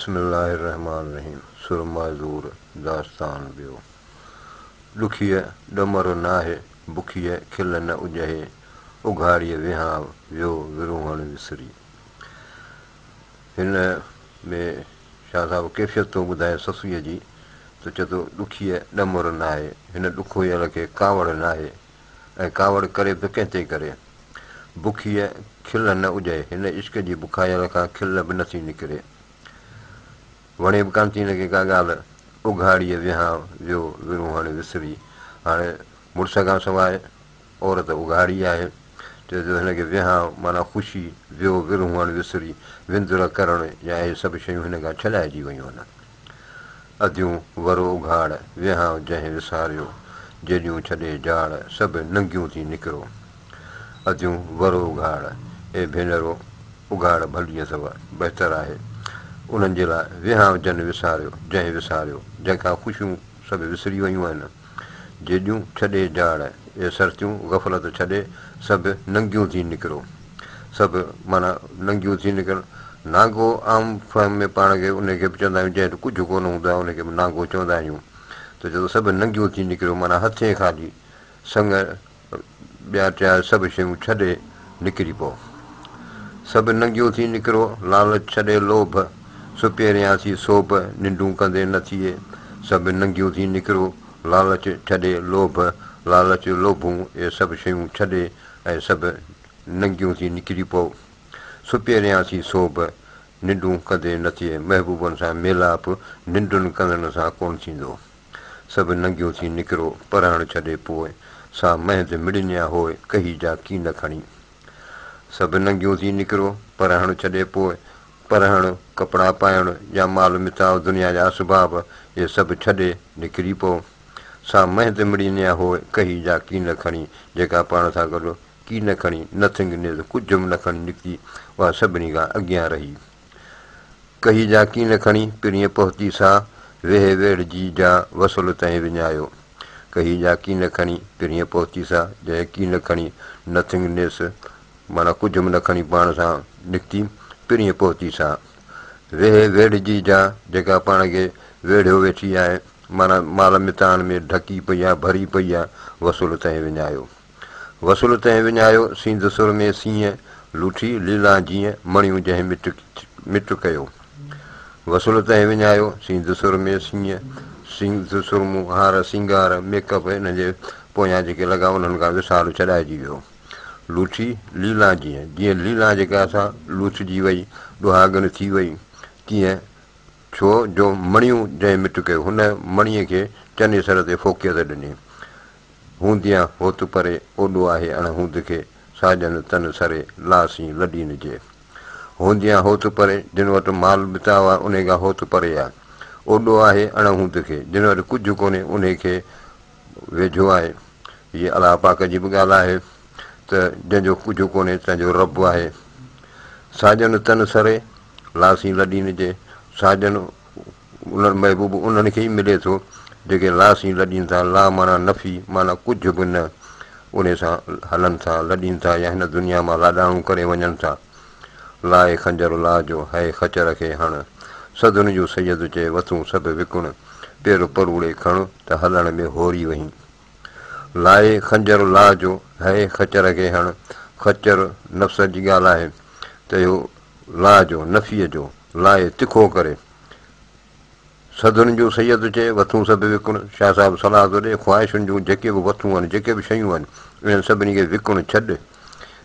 بسم الله الرحمٰن الرحيم سر معذور داستان ٻيو. ڏکيء ڏمر ناهه، بکيء کل نه اجهي، اگهاڙيء وهانء ويو ورونهڻ وسري. هن ۾ شاهه صاحب ڪيفيت ٿو ٻڌائي سسئيء جي ته چئي ٿو ڏکيء ڏمر ناهي، هن ڏکويل کي ڪاوڙ ناهي ۽ ڪاوڙ ڪري به ڪنهن تي ڪري. بکيء کل نه اجهي، هن عشق جي بکايل کان کل به نٿي نڪري. وڻي به ڪانه ٿي هن کي ڪا ڳالهه. اگهاڙيء وهانء ويو ورونهڻ وسري. هاڻي مڙس کان سواء عورت اگهاڙي آهي. چئي ٿو هن کي وهانء معنيٰ خوشي، ويو ورونهڻ وسري، وندر ڪرڻ يا اهي سڀ شيون هن کان ڇڏائجي ويون آهن. اديون ورو اگهاڙ، وهانء جنهن وساريو، جيڏيون ڇڏي جاڙ، سڀ ننگيون ٿي نڪرو. اديون ورو اگهاڙ، اي ڀينرو اگهاڙ ڀلي اٿو، بهتر آهي انهن جي لاء، وهانء جن وساريو، جنهن وساريو، جنهن کان خوشيون سڀ وسري ويون آهن. جيڏيون ڇڏي جاڙ، اي سرتيون غفلت ڇڏي، سڀ ننگيون ٿي نڪرو. سڀ معنيٰ ننگيون ٿي نڪرڻ. نانگو عام فهم ۾ پاڻ کي انهي کي به چوندا آهيون جنهن وٽ ڪجهه ڪونه هوندو آهي انهي کي به نانگو چوندا آهيون ته چئي ٿو سڀ ننگيون ٿي نڪريو معنيٰ هٿين خالي سڱ ٻيا ٽيا سڀ شيون ڇڏي نڪري پئو. سڀ ننگيون ٿي نڪرو لالچ ڇڏي لوڀ سپيريان ٿي سوڀ ننڊون ڪندي نه ٿئي سڀ ننگيون ٿي نڪرو لالچ ڇڏي لوڀ لالچ لوڀون اهي سڀ شيون ڇڏي ۽ سڀ ننگيون ٿي نڪري پئو. سپيريان ٿي سوڀ، ننڊون ڪندي نه ٿئي. محبوبن سان ميلاپ ننڊن ڪندڙن سان ڪونه ٿيندو. سڀ ننگيون ٿي نڪرو، پرهڻ ڇڏي پوء. سا مهند مڙنيا هوء، ڪهي جا ڪين کڻي. سڀ ننگيون ٿي نڪرو، پرهڻ ڇڏي پوء. پرهڻ، ڪپڙا پائڻ يا مال متاع دنيا جا اسباب، اهي سڀ ڇڏي نڪري پئو. سا مهند مڙنيا هوء، ڪهي جا ڪين کڻي، جيڪا پاڻ سان گڏ ڪي نه کڻي، نٿنگ نيز ڪجهه به نه کڻي نڪتي، اها سڀني کان اڳيان رهي. ڪهي جا ڪي نه کڻي، پرينء پهتي سا، ويهي ويڙهجي جا وصل تنهن وڃايو. ڪهي جا ڪي نه کڻي، پرينء پهتي سا، جنهن ڪي نه کڻي، نٿنگ نيس معنيٰ ڪجهه به نه کڻي پاڻ سان نڪتي، پرينء پهتي سا. ويهي ويڙهجي جا، جيڪا پاڻ کي ويڙهيو ويٺي آهي، معنيٰ مال متاعن ۾ ڍڪي پئي آهي، ڀري پئي آهي، وصل تنهن وڃايو. وصل تنهن وڃايو، سينڌ سر ۾ سينء، لوٺي ليلان جيئن، مڻيون جنهن مٽ مٽ ڪيو. وصل تنهن وڃايو، سينڌ سر ۾ سينء، سينڌ سرمون، هار سينگار، ميڪ اپ انهن جي پويان جيڪي لڳا انهن کان وصال ڇڏائجي ويو. لوٺي ليلان جيئن، جيئن ليلان جيڪا سا لوٿجي وئي، ڏهاڳڻ ٿي وئي، تيئن ڇو جو مڻيون جنهن مٽ ڪيو، هن مڻيي کي چنيسر تي فوقيت ڏني. هونديان هوت پري، اوڏو آهي اڻ هوند کي، ساڄن تن سري، لا سين لڏين جي. هونديان هوت پري، جن وٽ مال متاع آ، انهي کان هوت پري آ. اوڏو آهي اڻ هوند کي، جن وٽ ڪجهه ڪونهي، انهي کي ويجهو آهي. هيء الله پاڪ جي به ڳالهه آهي ته جنهن جو ڪجهه ڪونهي، تنهن جو رب آهي. ساڄن تن سري، لا سين لڏين جي. ساڄن انهن محبوب انهن کي ئي ملي ٿو، جيڪي لا سين لڏين ٿا، لا معنيٰ نفي، معنيٰ ڪجهه به نه، انهي سان هلن ٿا، لڏين ٿا يا هن دنيا مان لاڏاڻو ڪري وڃن ٿا. لاء خنجر لا جو، هئي خچر کي هڻ. سڌن جو سيد چئي، وٿون سڀ وڪڻ. پير پروڙي کڻ، ته هلڻ ۾ هوري وهين. لاء خنجر لا جو، هئي خچر کي هڻ. خچر نفس جي ڳالهه آهي، ته اهو لا جو، نفيء جو، لاء تکو ڪري. سڌن جون سيد چئي، وٿون سڀ وڪڻ. شاهه صاحب صلاح ٿو ڏئي، خواهشن جون جيڪي به وٿون آهن، جيڪي به شيون آهن، انهن سڀني کي وڪڻ ڇڏ.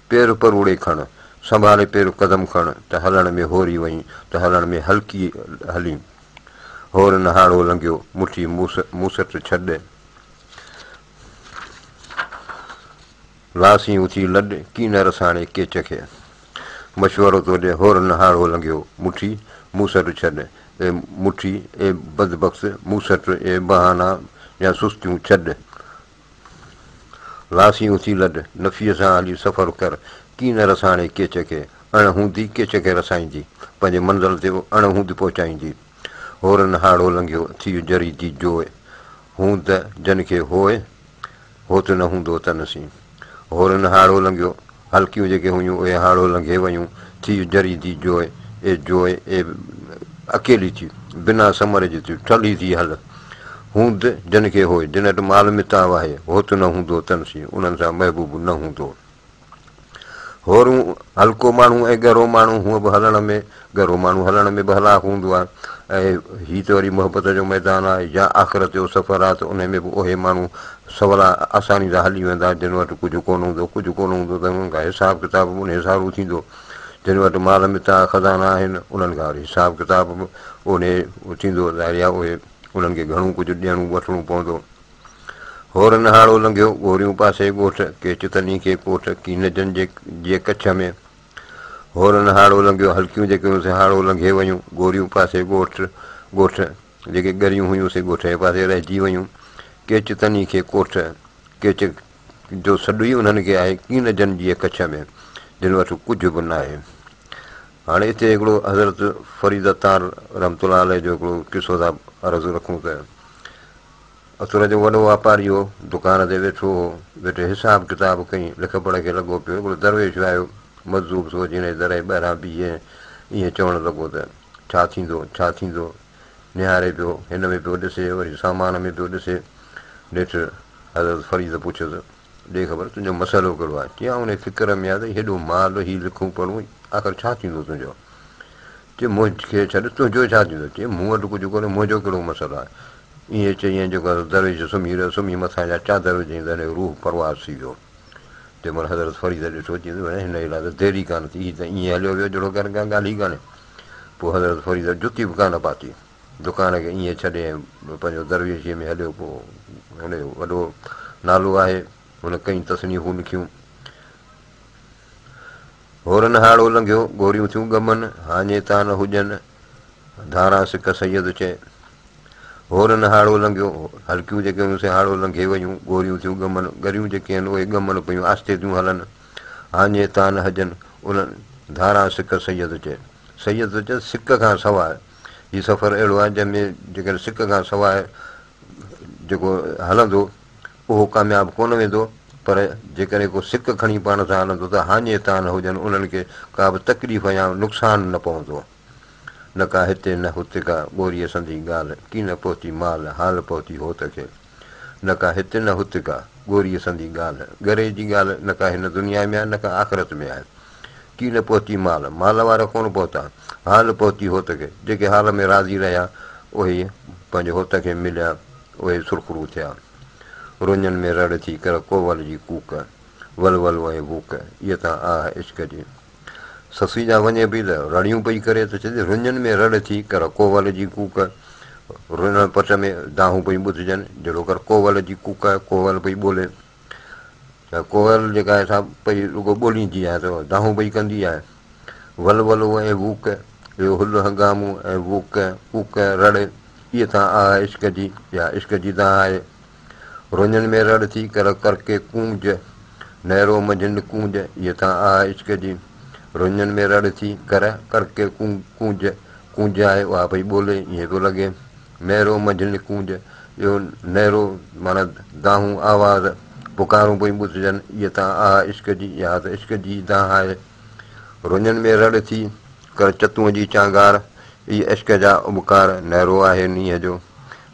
پير پروڙي کڻ، سنڀالي پير قدم کڻ، ته هلڻ ۾ هوري وئين، ته هلڻ ۾ هلڪي هلين. هور نه هاڙهو لنگهيو، مٺي موسٽ ڇڏ. لاسين اٿي لڏ، ڪين رساڻي ڪيچ کي. مشورو ٿو ڏي، هور نه هاڙهو لنگهيو، مٺي موسٽ ڇڏ. اي مٺي، اي بدبخت، موسٽ، اي بهانا يا سستيون ڇڏ. لاسين اٿي لڏ، نفيء سان هلي سفر ڪر، ڪين رساڻي ڪيچ کي. اڻ هوندي ڪيچ کي رسائيندي، پنهنجي منزل تي اڻ هوند پهچائيندي. هور نه هاڙهو لنگهيو، ٿيء جري the جوء. هوند جن کي هوء، هوت نه هوندو تن سين. هور نه هاڙهو لنگهيو، هلڪيون جيڪي هيون اهي هاڙهو لنگهي ويون، ٿيء جري the جوء، اي جوء، اي اڪيلي ٿي، بنا ثمر جي ٿي، ٺلهي ٿي هل. هوند جن کي هوء، جن وٽ مال متاع آهي، هوت نه هوندو تن سين، انهن سان محبوب نه هوندو. هورون هلڪو ماڻهو ۽ ڳرو ماڻهو هونء به هلڻ ۾ ڳرو ماڻهو هلڻ ۾ به هلاک هوندو آهي ۽ هي ته وري محبت جو ميدان آهي يا آخرت جو سفر آهي ته انهي ۾ به اهي ماڻهو سولا آساني سان هلي ويندا جن وٽ ڪجهه ڪونه هوندو ڪجهه ڪونه هوندو ته انهن کان حساب ڪتاب به انهي سارو ٿيندو جن وٽ مال متاع خزانا آهن انهن کان وري حساب ڪتاب به انهي ٿيندو ظاهري آهي اهي انهن کي گهڻو ڪجهه ڏيڻو وٺڻو پوندو. هور نهاڙو لنگهيو، ڳوريون پاسي ڳوٺ، ڪيچ تني کي ڪوٺ، ڪين جن جي جي ڪڇ ۾. هور نهاڙو لنگهيو، هلڪيون جيڪي هيون سي هاڙو لنگهي ويون، ڳوريون پاسي ڳوٺ، ڳوٺ، جيڪي ڳريون هيون سي ڳوٺ جي پاسي رهجي ويون، ڪيچ تني کي ڪوٺ، ڪيچ جو سڏ ئي انهن کي آهي، ڪين جن جي ڪڇ ۾، جن وٽ ڪجهه به ناهي. هاڻي هتي هڪڙو حضرت فريد عطار رحمة الله عليه جو هڪڙو قصو ٿا عرض رکون ته، عطر جو وڏو واپاري هو. دڪان تي ويٺو هو. ويٺي حساب ڪتاب ڪئين. لک پڙهه کي لڳو پيو. هڪڙو درويش آيو. مجذوب ٿو اچي هن جي در جي ٻاهران بيهي ۽ ائين چوڻ لڳو ته، ڇا ٿيندو؟ ڇا ٿيندو؟ نهاري پيو. هن ۾ پيو ڏسي، وري سامان ۾ پيو ڏسي. نيٺ حضرت فريد پڇيس، ڏي خبر، تنهنجو مسئلو ڪهڙو آهي؟ چيائين، انهيء فڪر ۾ آهي ته هيڏو مال، هي لکون پڙهون، آخر ڇا ٿيندو تنهنجو؟ چي، مون کي ڇڏ، تنهنجو ڇا ٿيندو؟ چي، مون وٽ ڪجهه ڪونهي، منهنجو ڪهڙو مسئلو آهي؟ ائين چئي ۽ جيڪو حضرت درويش سمهي رهيو، سمهي مٿان جا چادر وجهي ته هن جو روح پرواز ٿي ويو. تنهن مهل حضرت فريد ڏٺو، چي ته هن جي لاء ته دير ئي ڪانه ٿي، هي ته ائين هليو ويو جهڙو ڪر ڪا ڳالهه ئي ڪانهي. پوء حضرت فريد جتي به ڪانه پاتي، دڪان کي ائين ڇڏي ۽ پنهنجو درويشيء ۾ هليو. پوء هن جو وڏو نالو آهي، هن ڪئين تصنيفون لکيون. هورن هاڙهو لنگهيو، گوريون ٿيون ڳمن، هاڃي تان نه هجن، ڌاران سڪ سيد چئي. هورن هاڙهو لنگهيو، هلڪيون جيڪي هيون سي هاڙهو لنگهي ويون، گوريون ٿيون ڳمن، ڳريون جيڪي آهن اهي ڳمن پيون، آهستي ٿيون هلن، هاڃي تان نه هجن، انهن ڌاران سڪ سيد چئي. سيد چئي سڪ کان سواء، هي سفر اهڙو آهي جنهن ۾ جيڪڏهن سڪ کان سواء جيڪو هلندو، اهو ڪامياب ڪونه ويندو، پر جيڪڏهن ڪو سڪ کڻي پاڻ سان هلندو ته هاڃي تان نه هجن، انهن کي ڪا به تڪليف يا نقصان نه پوندو. نه ڪا هتي نه هت ڪا ڳوريء سندي ڳالهه، ڪين پهتي مال، حال پهتي هوت کي. نه ڪا هت نه هت ڪا ڳوريء سندي ڳالهه، ڳري جي ڳالهه نه ڪا هن دنيا ۾ آهي نه ڪا آخرت ۾ آهي. ڪين پهتي مال، مال وارا ڪونه پهتا، حال پهتي هوت کي. جيڪي حال ۾ راضي رهيا، اهي پنهنجي هوت کي مليا، اهي سرخرو ٿيا. رڃن ۾ رڙ ٿي ڪر ڪوول جي ڪوڪ، ولولو ۽ ووڪ، ايء تان آهه عشق جي. سسئي جا وڃي پئي ته رڙيون پئي ڪري ته چئي ٿي، رڃن ۾ رڙ ٿي ڪر ڪوول جي ڪوڪ، رڃ پٽ ۾ دانهون پيون ٻڌجن، جهڙوڪر ڪوول جي ڪوڪ، ڪوول پئي ٻولي. ته ڪوئل جيڪا آهي سا پئي رڳو ٻوليندي آهي ته دانهون پئي ڪندي آهي. ولولو ۽ ووڪ، اهو هل هنگامو ۽ ووڪ، ڪوڪ، رڙ، ايء تان آهه عشق جي يا عشق جي دانهن آهي. رڃن ۾ رڙ ٿي ڪر ڪرڪي ڪونج، نيرو منجهه نڪونج، ايء تان آهه عشق جي. رڃن ۾ رڙ ٿي ڪر ڪرڪي ڪونج، ڪونج آهي اها پئي ٻولي، ائين پيو لڳي. نيرو منجهه نڪونج، اهو نيرو معنيٰ دانهون، آواز، پڪارون پيون ٻڌجن، ايء تان آهه عشق جي، اها ته عشق جي ئي دانهن آهي. رڃن ۾ رڙ ٿي، ڪر چتونء جي چانگار، اي عشق جا اٻڪار، نيرو آهي نينهن جو.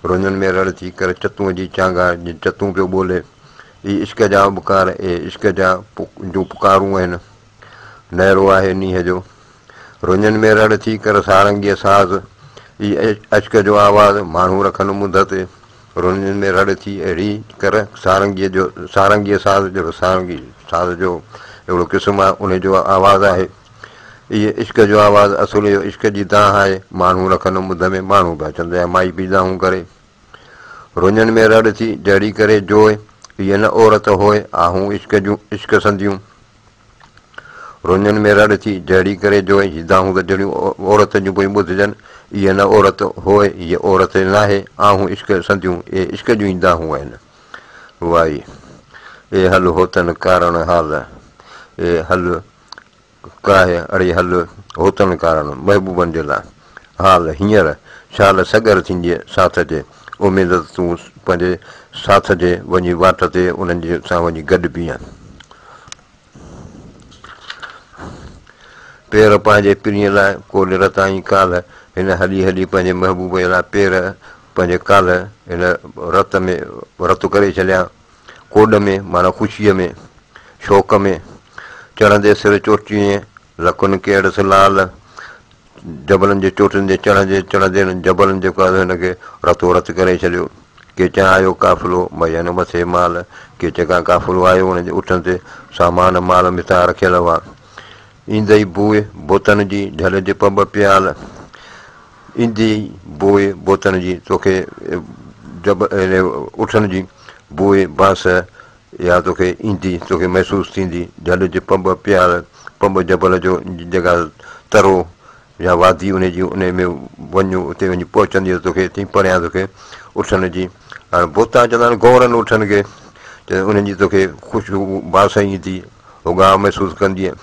رڃن ۾ رڙ ٿي، ڪر چتونء جي چانگار، جيئن چتون پيو ٻولي، اي عشق جا اٻڪار، اي عشق جا جون پڪارون آهن. نيرو آهي نينهن جو. رڃن ۾ رڙ ٿي ڪر سارنگيء ساز، اي عشق جو آواز، ماڻهو رکن منڌ تي. رڃن ۾ رڙ ٿي اهڙي ڪر سارنگيء جو سارنگيء ساز، جهڙو سارنگي ساز جو هڪڙو قسم آهي، انهي جو آواز آهي. اي عشق جو آواز، اصل اهو عشق جي دانهن آهي، ماڻهو رکن منڌ ۾، ماڻهو پيا چون ته اها مائي پئي دانهون ڪري. رڃن ۾ رڙ ٿي جهڙي ڪري جوء، ايء نه عورت هوء، آهون عشق جون عشق سنديون. رڃن ۾ رڙ ٿي، جهڙي ڪري جو هي دانهون ته جهڙيون عورت جون پيون ٻڌجن، ايء نه عورت هوء، هيء عورت ناهي، آهون عشق سنديون، اهي عشق جون ئي دانهون آهن. وائي، اي هل هوتن ڪارڻ حال، اي هل ڪاهه اڙي هل هوتن ڪارڻ، محبوبن جي لاء، حال هينئر، شال سڳر ٿيندينء ساٿ جي، اميد ته تون پنهنجي ساٿ جي وڃي واٽ تي انهن جي سان وڃي گڏبينء. پير پنهنجي پرينء لاء، ڪو نرتائين ڪالهه، هن هلي هلي پنهنجي محبوب جي لاء پير پنهنجي ڪالهه هن رت ۾ رت ڪري ڇڏيا. ڪوڏ ۾ معنيٰ خوشيء ۾، شوق ۾، چڙهندي سر چوٽيء، لڪن ڪيڙس لال، جبلن جي چوٽين تي چڙهندي چڙهندي انهن جبلن جيڪو آهي هن کي رتو رت ڪري ڇڏيو. ڪيچان آيو قافلو، مئن مٿي مال، ڪيچ کان قافلو آيو، انهن جي اٺن تي سامان مال مٿا رکيل هئا. ايندئي بوء بوتن جي، جهلج پٻ پيال. ايندي ئي بوء بوتن جي، توکي جب اٺن جي بوء بانس اها توکي ايندي، توکي محسوس ٿيندي. جهلج پٻ پيال، پٻ جبل جو جيڪا ترو يا وادي انهي جي، انهي ۾ وڃ، اتي وڃي پهچندي ته توکي اتي پريان توکي اٺن جي، هاڻي بوتان چوندا آهن گورن اٺن کي، چوندا انهن جي توکي خوشبو بانس ايندي. اگهاء محسوس ڪندينء.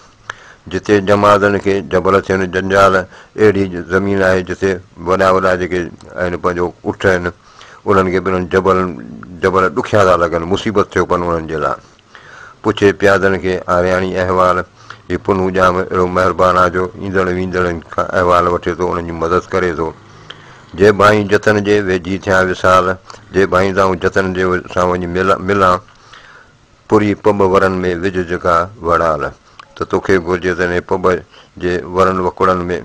جتي جمادن کي جبل ٿين جنجال، اهڙي زمين آهي جتي وڏا وڏا جيڪي آهن پنهنجو اٺ آهن، انهن کي به انهن جبلن جبل ڏکيا ٿا لڳن، مصيبت ٿيو پون انهن جي لاء. پڇي پيادن کي آرياڻي احوال، هي پنهون ڄام اهڙو مهربان آ جو ايندڙ ويندڙن کان احوال وٺي ٿو، انهن جي مدد ڪري ٿو. جي ڀائين جتن جي ويجهي ٿيان وصال، جي ڀائين ته آئون جتن جي سان وڃي ملان. پوري پٻ ورن ۾ وجهه جيڪا وڙال، ته توکي گهرجي ته انهي پٻ جي ورن وڪوڙن ۾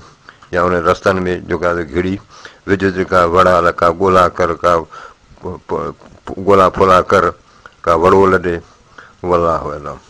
يا انهن رستن ۾ جيڪا گهڙي وجهه جيڪا وڙال، ڪا ڳولا ڪر، ڪا ڳولا ڦولا ڪر، ڪا وڙول ڏي. والله اعلم.